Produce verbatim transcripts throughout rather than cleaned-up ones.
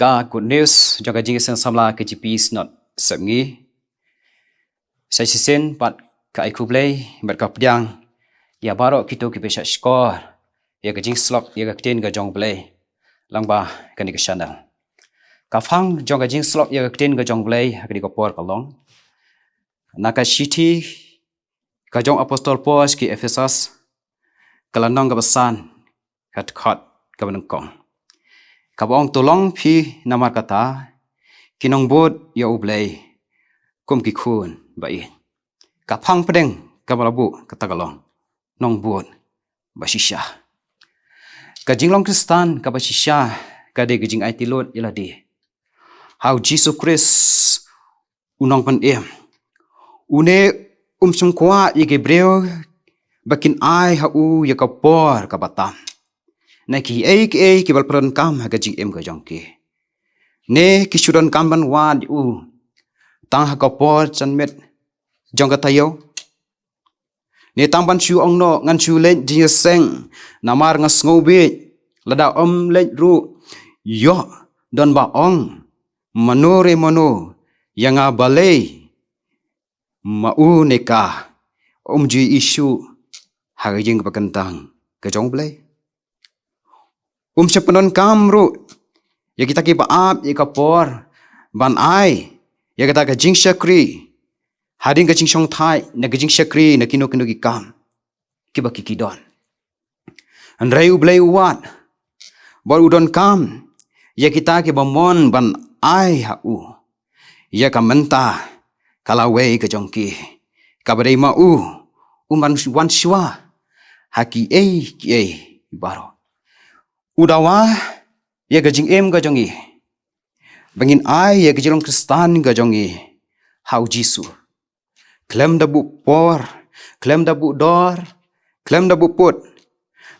Ka Good News jong ka Jingïaseng Samla K J P Synod Sepngi. Sa shisien pat ka ai khublei bad ka pdiang ïa baroh kito kiba shah shkor ïa ka jingsyllok ïa ka ktien ka jong U Blei lyngba kane ka channel. Ka phang jong ka jingsyllok ïa ka ktien ka jong U Blei ha kane ka por ka long na ka shithi ka jong u Apostol Paul sha ki Ephesos, ka lynnong kaba san, ka dkhot kaba nyngkong, kaba ong: To long phi namar kata ki nongbud ïa U Blei, kum ki khun ba ïeit. Ka phang pdeng kaba la buh kata ka long nongbud ba shisha. Ka jinglong Khristan kaba shisha ka dei ka jingaiti lut ïa lade ha U Jisu Khrist, U Nongpynim. Une um shym kwah ïa ki briew ba kin ai ha u ïa ka por kaba tam na kiei kiei kiba la pyndonkam ha ka jingim ka jong ki, ne ki shu donkam ban wad ïa u tang ha ka por janmiet jong ka taïew, ne tang ban shu ong noh: Ngan shu leit jingïaseng namar nga sngew bieit. Lada ym leit ruh, ïoh don ba ong mano re mano ïa nga balei ma u ne ka um ju ïohi shuh ha ka jingpynkyntang ka jong U Blei. Um shym pyndonkam ruh ïa kita kiba ap ïa ka por ban ai ïa kata ka jingshakri hadien ka jingshongthait na ka jingshakri na kino kino ki kam kiba ki ki don. Hynrei U Blei u wad bad u donkam ïa kita kiba mon ban ai ha u ïa ka mynta ka lawei ka jong ki, kaba dei ma u, u man wan shuwa ha kiei kiei baroh. U dawa ïa ka jingim ka jong ngi ba ngin ai ïa ka jinglong Khristan ka jong ngi ha U Jisu, khlem da buh por, khlem da buh dor, khlem da buh pud,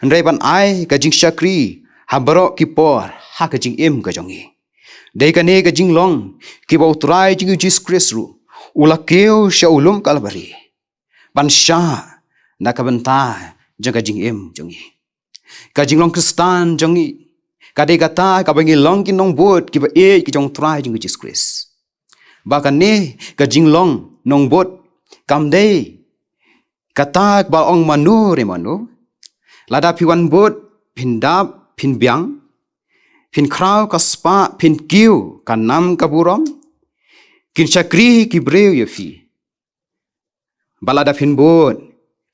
hynrei ban ai ka jingshakri ha baroh ki por ha ka jingim ka jong ngi. Dei kane ka jinglong kiba U Trai jong ngi U Jisu Khrist ruh u la kiew sha u lum Kalbari ban shah na ka bynta jong ka jingim jong ngi. Ka jinglong Khristan jong ngi ka dei kata kaba ngi long ki nongbud kiba ïeit ki jong U Trai jong ngi U Jisu Khrist. Ba kane ka jinglong nongbud kam dei kata kaba ong mano re mano. Lada phi wan bud, phin dap, phin biang, phin khraw ka spah, phin kiew ka nam ka burom, kin shakri ki briew ïa phi. Bad lada phin bud,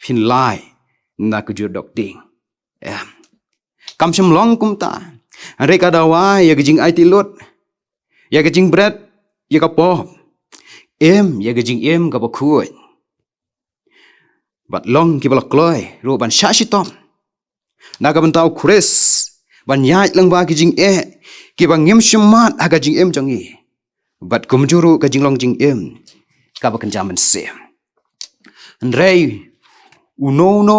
phin lait na ka jurdok ding. Em. Kam shym long kumta. Hynrei ka dawa ïa ka jingaiti lut, ïa ka jingbret ïa ka pop, im ïa ka jingim kaba khuid, bad long kiba la kloi ruh ban shah shitom na ka bynta U Khrist, ban ïaid lyngba ki jingeh kiba ngim shym mad ha ka jingim jong ngi, bad kumjuh ruh ka jinglong jingim kaba kynja mynsiem. Hynrei uno uno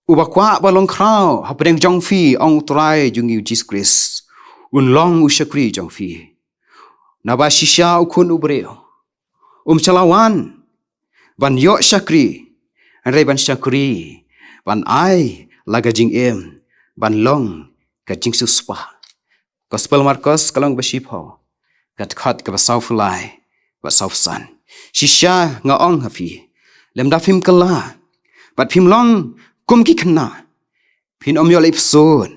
uba kwah ban long khraw hapdeng jong phi, ong U Trai jong ngi U Jisu Khrist, un long u shakri jong phi. Naba shisha U Khun u briew um shym la wan ban ïoh shakri, hynrei ban shakri, ban ai la ka jingim, ban long ka jingsiewspah. Gospel Markos ka lynnong ba shiphew, ka dkhot kaba sawphew lai bad sawphew san. Shisha nga ong ha phi, lymda phim kylla bad phim long kum ki khynnah, phin ym ïoh leit pyrshah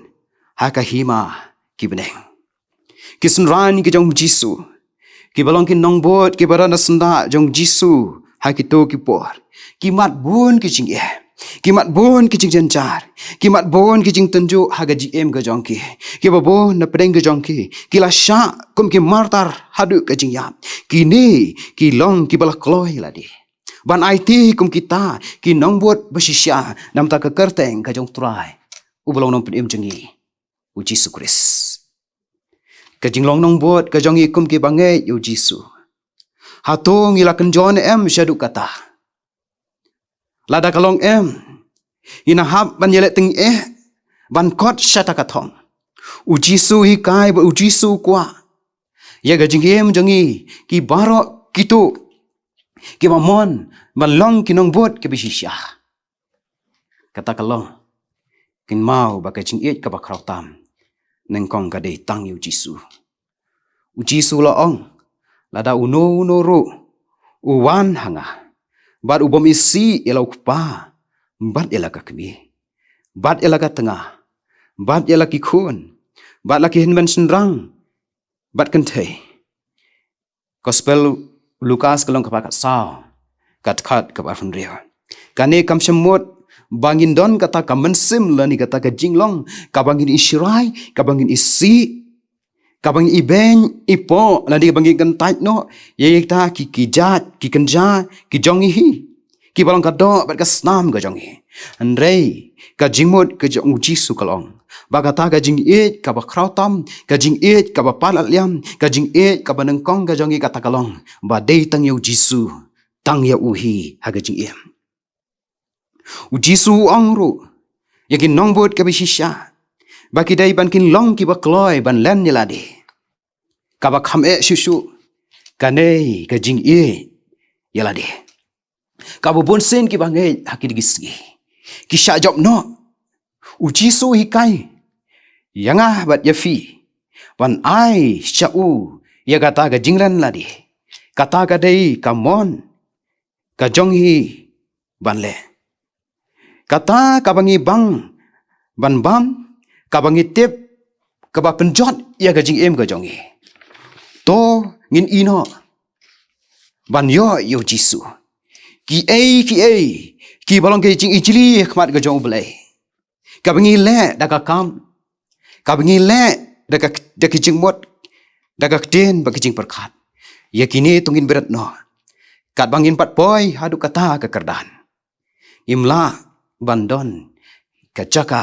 ha ka hima ki bneng. Ki synran ki jong U Jisu, kiba long ki nongbud kiba don ha syndah jong U Jisu ha kito ki por, ki mad bun ki jingeh, ki mad bun ki jingjynjar, ki mad bun ki jingtynjuh ha ka jingim ka jong ki. Kiba bun na pdeng ka jong ki ki la shah kum ki martar haduh ka jingïap. Kine ki long kiba la kloi lade ban aiti kum kita ki nongbud ba shisha namar ka kyrteng ka jong U Trai uba long Nongpynim jong ngi U Jisu Khrist. Ka jinglong nongbud ka jong ngi kum kiba ngeit ïa U Jisu, hato ngi la kynjoh ne em shaduh kata? Lada ka long em, ngin hap ban ïaleh tyngeh ban kot sha kata ka thong. U Jisu hikai bad U Jisu kwah ïa ka jingim jong ngi ki baroh kito kiba mon ban long ki nongbud kiba shisha. Kata ka long, kynmaw ba ka jingïeit kaba khraw tam nyngkong ka dei tang ïa u Jisu. U Jisu u la ong, lada uno uno ruh u wan ha nga bad u bym isih ïa la u kpa bad ïa la ka kmie bad ïa la ka tnga bad ïa la ki khun bad la ki hynmen shynrang bad kynthei. Gospel Lukas ka lynnong kaba khatsaw, ka dkhot kaba arphew hynriew. Kane kam shym mut ba ngin don kata ka mynsiem lane kata ka jinglong kaba ngin isih rai, kaba ngin isih, kaba ngin ibeiñ ipoh lane kaba ngin kyntait noh ïa kita ki, ki jait ki kynja ki jong ngi hi, kiba long ka doh bad ka snam ka jong ngi. Hynrei ka jingmut ka jong u Jisu ka long ba kata ka jingïeit kaba khraw tam, ka jingïeit kaba palat liam, ka jingïeit kaba nyngkong ka jong ngi kata ka long ba dei tang ïa u Jisu, tang ïa u hi ha ka jingim. U Jisu u ong ruh ïa ki nongbud kiba shisha ba ki dei ban kin long kiba kloi ban len ïa lade. Kaba kham eh shuh shuh kane ka jingïeit ïa lade. Kaba bun sien kiba ngeit ha kine ki sngi ki shah jop noh. U Jisu u hikai ïa nga bad ïa phi ban ai sha u ïa kata ka jinglen lade. Kata ka dei ka mon ka jong ngi ban leh. Kata kaba ngi bang ban bam, kaba ngi tip kaba pynjot ïa ka jingim ka jong ngi. To ngin ïeh noh ban ïoh ïa u Jisu. Kiei kiei kiba long ka jingijli ha khmat ka jong u Blei, kaba ngi leh da ka kam, kaba ngi leh da ka, da ka jingmut, da ka ktien bad ka jingpyrkhat, ïa kine to ngin bret noh. Katba ngin pat poi haduh kata ka kyrdan, ngim lah ban don ka jaka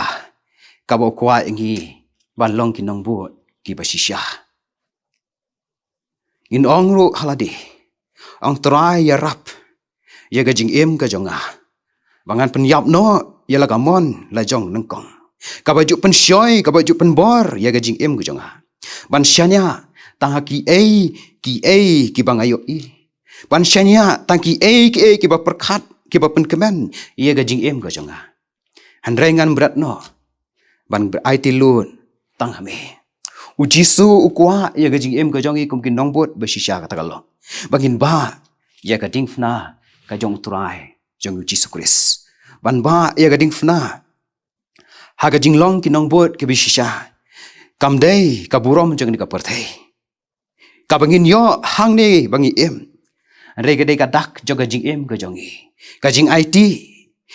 kaba u kwah ïa ngi ban long ki nongbud kiba shisha. Ngin ong ruh ha lade, ong Trai, ïarap ïa ka jingim ka jong nga ba ngan pynïap noh ïa la ka mon la jong nyngkong, kaba ju pynshoi, kaba ju pynbor ïa ka jingim ka jong nga, ban shaniah tang ha kiei kiei kiba nga ïohi, ban shaniah tang kiei kiei kiba pyrkhat, kiba pynkmen ïa ka jingim ka jong nga. Hynrei ngan bret noh ban aiti lut tang ha me. U Jisu u kwah ïa ka jingim ka jong ngi kum ki nongbud ba shisha kata ka long ba ngin bah ïa ka diengphna ka jong u Trai jong ngi u Jisu Khrist, ban bah ïa ka diengphna ha ka jinglong ki nongbud kiba shisha. Kam dei ka burom jong kane ka pyrthei kaba ngin ïoh hangne ba ngi im, hynrei ka dei ka dak jong ka jingim ka jong ngi, ka jingaiti,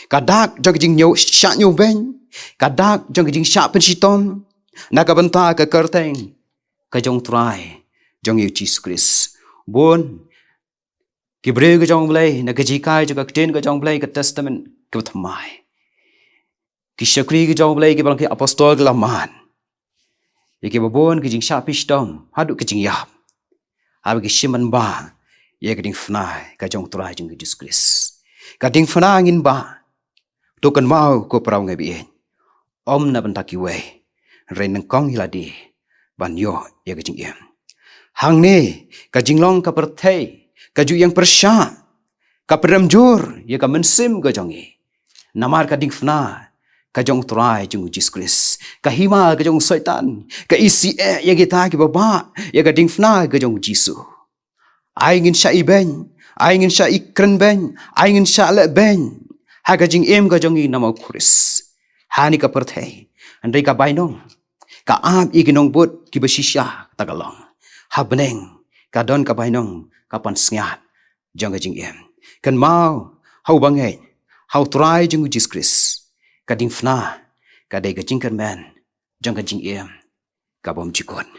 ka dak jong ka jingñiew, shah ñiewbeiñ, ka dak jong ka jingshah pynshitom na ka bynta ka kyrteng ka jong u Trai jong ngi u Jisu Khrist. Bun ki briew ka jong u Blei na ka jinghikai jong ka ktien ka jong u Blei ka Testament kaba thymmai, ki shakri ka jong u Blei kiba long ki apostol ki la mad ïa kiba bun ki jingshah pynshitom haduh ki jingïap, haba ki shim ban bah ïa ka diengphna ka jong u Trai jong ngi u Jisu Khrist. Ka diengphna ngin bah, to kynmaw ko para bangeit, ym na bynta kiwei, hynrei nyngkong ïa lade ban ïoh ïa ka jingim. Hangne ka jinglong ka pyrthei ka ju ïeng pyrshah, ka pynrem jur ïa ka mynsiem ka jong ngi. Namar ka diengphna ka jong u Trai jong ngi u Jisu Khrist, ka hima ka jong u Soitan ka isih eh ïa kita kiba bah ïa ka diengphna ka jong u Jisu. Ai ngin shah ibeiñ, ai ngin shah ikren beiñ, ai ngin shah leh beiñ ha ka jingim ka jong ngi namar u Khrist. Hangne ka pyrthei, hynrei ka bainong ka ap ïa ki nongbud kiba shisha kata ka long. Ha bneng ka don ka bainong ka pansngiat jong ka jingim. Kynmaw, ha u bangeit, ha u Trai jong ngi u Jisu Khrist, ka diengphna ka dei ka jingkyrmen jong ka jingim ka bymjukut.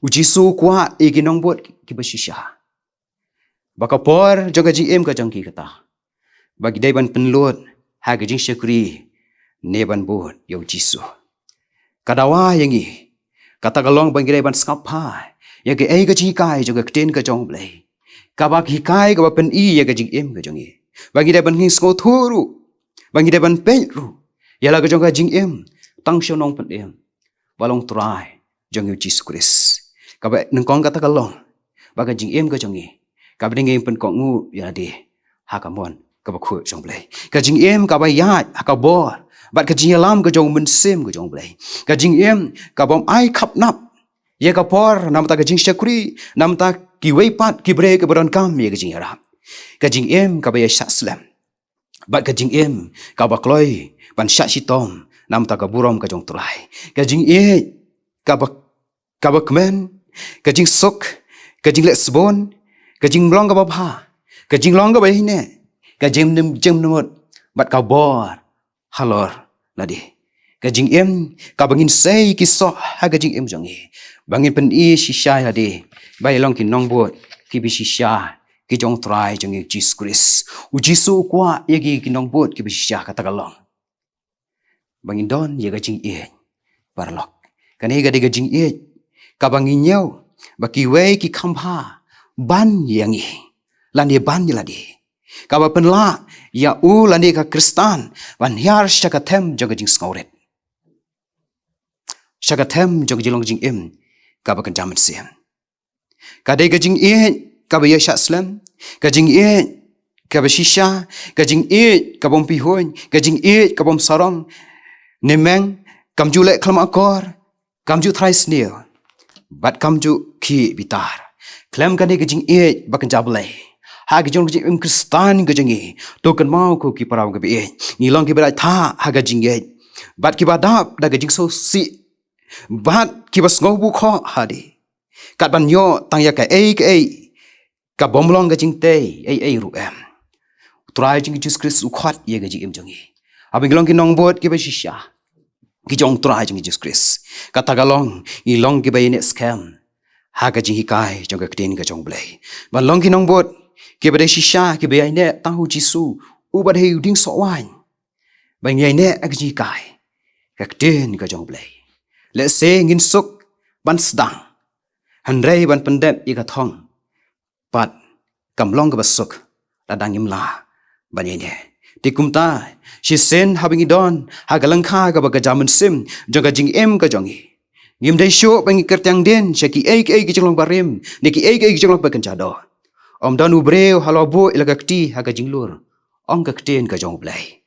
U Jisu u kwah ïa ki nongbud kiba shisha ba ka por jong ka jingim ka jong ki kata ba ki dei ban pynlut ha ka jingshakri ne ban bud ïa u Jisu. Ka dawa ïa ngi kata ka long ba ngi dei ban sngap bha ïa kaei ka jinghikai jong ka ktien ka jong u Blei, kaba hikai kaba pyni ïa ka jingim ka jong ngi, ba ngi dei ban ïeng sngewthuh ruh, ba ngi dei ban peit ruh ïa la ka jong ka jingim tang sha u Nongpynim ba long Trai jong ngi u Jisu Khrist. Kaba nyngkong kata ka long ba ka jingim ka jong ngi kaba dei ngin pynkohnguh ïa lade ha ka mon kaba khuid jong u Blei, ka jingim kaba ïaid ha ka bor Bad ka jingïalam ka jong u Mynsiem ka jong u Blei. Ka jingim ka bym ai khapnap ïa ka por, namar ka jingshakri, namar kiwei pat ki briew kiba donkam ïa ka jingïarap. Ka jingim kaba ïaishah slem. Bad ka jingim kaba kloi ban shah shitom namar ka burom ka jong u Trai. Ka jingïeit kaba, kaba kmen, ka jingsuk, ka jingleh sbun, ka jinglong kaba bha, ka jinglong kaba ïaineh, ka jingmut, jingmut, bad ka bor halor lade. Ka jingim kaba ngin sei ki soh ha ka jingim jong ngi, ba ngin pyni shisha ïa lade ba ngi long ki nongbud kiba shisha ki jong u Trai jong ngi Jisu Khrist. U Jisu u kwah ïa ki, ki nongbud kiba shisha. Kata ka long ba ngin don ïa ka jingïeit. Paralok, kane ka dei ka jingïeit kaba ngi ñiew ba kiwei ki kham bha ban ïa ngi lane ban ïa lade, kaba pynlah ïa u lane ka Khristan ban hiar sha ka them jong ka jingsngewrit, sha ka them jong ka jinglong jingim kaba kynja mynsiem. Ka dei ka jingïeit kaba ïaishah slem, ka jingïeit kaba shisha, ka jingïeit ka bym pihuiñ, ka jingïeit ka bym sarong. Ne meng, kam ju leh khlem akor, kam ju trai sniew, bad kam ju khih bitar. Khlem kane ka jingïeit ba kynja Blei ha ka jong ka jingim Khristan ka jong ngi, to kynmaw ko ki para bangeit, ngi long kiba dei thah ha ka jingïeit bad kiba dap da ka jingsngewsih bad kiba sngew bukhoh ha lade. Kat ban ïoh tang ïa kaei kaei ka bym long ka jingtei ei ei ruh em. U Trai jong ngi Jisu Khrist u khot ïa ka jingim jong ngi, haba ngi long ki nongbud kiba shisha ki jong u Trai jong ngi Jisu Khrist, kata ka long ngi long kiba ïaineh skhem ha ka jinghikai jong ka ktien ka jong u Blei. Ban long ki nongbud kiba dei shisha kiba ïaineh tang ha u Jisu uba dei u dieng soh waiñ. Ba ngi ïaineh ha ka jinghikai ka ktien ka jong u Blei. Lehse ngin suk ban sdang, hynrei ban pyndep ïa ka thong pat kam long kaba suk lada ngim lah ban ïaineh. Te kumta, shisien haba ngi don ha ka lyngkha kaba kynja mynsiem jong ka jingim ka jong ngi, ngim dei shuh ba ngi kyrtiang dien sha kiei kiei ki jinglong barim ne kiei kiei ki jinglong ba kynja doh. Ym don u briew halor buh ïa la ka kti ha ka jinglur, ong ka ktien ka jong u Blei,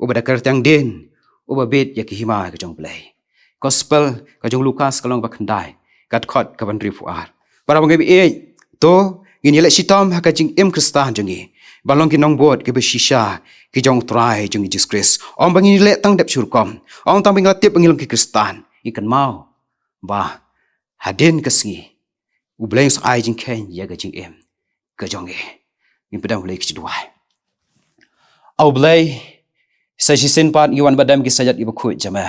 uba da kyrtiang dien, uba bit ïa ka hima ka jong u Blei. Gospel ka jong u Lukas ka lynnong ba khyndai, ka dkhot kaba hynriewphew ar. Para bangeit, to ngin ïaleh shitom ha ka jingim Khristan jong ngi ban long ki nongbud kiba shisha ki jong u Trai jong ngi Jisu Khrist. Ym ba ngin ïaleh tang dep shu rukom, ym tang ba ngin la tip ba ngi long ki Khristan. Ngi kynmaw ba hadien ka sngi u Blei un sa ai jingkheiñ ïa ka jingim ka jong ngi. Ngin pyndonkam lei ki jingduwai. A U Blei, sa shisien pat ngi wan ba dem ki sajat kiba khuid jong me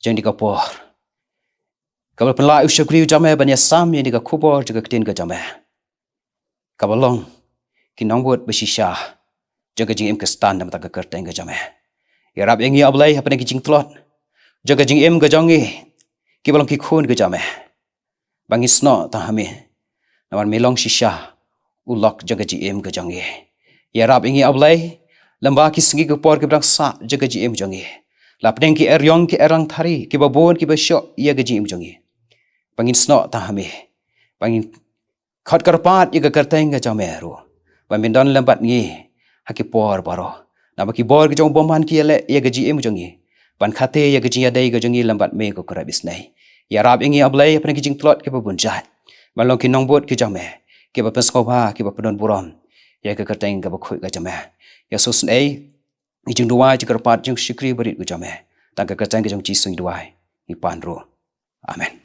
jong kane ka por, kaba pynlah u shakri jong me ban ïasam ïa kane ka khubor jong ka ktien ka jong me, kaba long ki nongbud ba shisha jong ka jingim Khristan namar ka kyrteng ka jong me. Ïarap ïa ngi A Blei hapdeng ki jingtlot jong ka jingim ka jong ngi kiba long ki khun ka jong me, ba ngin snoh tang ha me, namar me long shisha u lok jong ka jingim ka jong ngi. Ïarap ïa ngi A Blei lem bad ki sngi ki por kiba dang sah jong ka jingim jong ngi, la pdeng ki eriong ki erang thari kiba bun kiba shoh ïa ka jingim jong ngi, ba ngin snoh tang ha me, ba ngin khot kyrpad ïa ka kyrteng ka jong me ruh ban pyndonkam lem bad ngi ha ki por baroh. Namar ki bor ki jong u bymman ki ïaleh ïa ka jingim jong ngi ban khate ïa ka jingïadei ka jong ngi lem bad me, ko Kynrad isynei. Ïarap ïa ngi A Blei hapdeng ki jingtlot kiba bun jait ban long ki nongbud ki jong me, kiba pynsngewbha, kiba pyndonburom ïa ka kyrteng kaba khuid ka jong me. Ïa shisien ei, ki jingduwai, jingkyrpad, jingshakri barit ka jong me, tang ka kyrteng ka jong u Jisu ngi duwai, ngi pan ruh. Amen.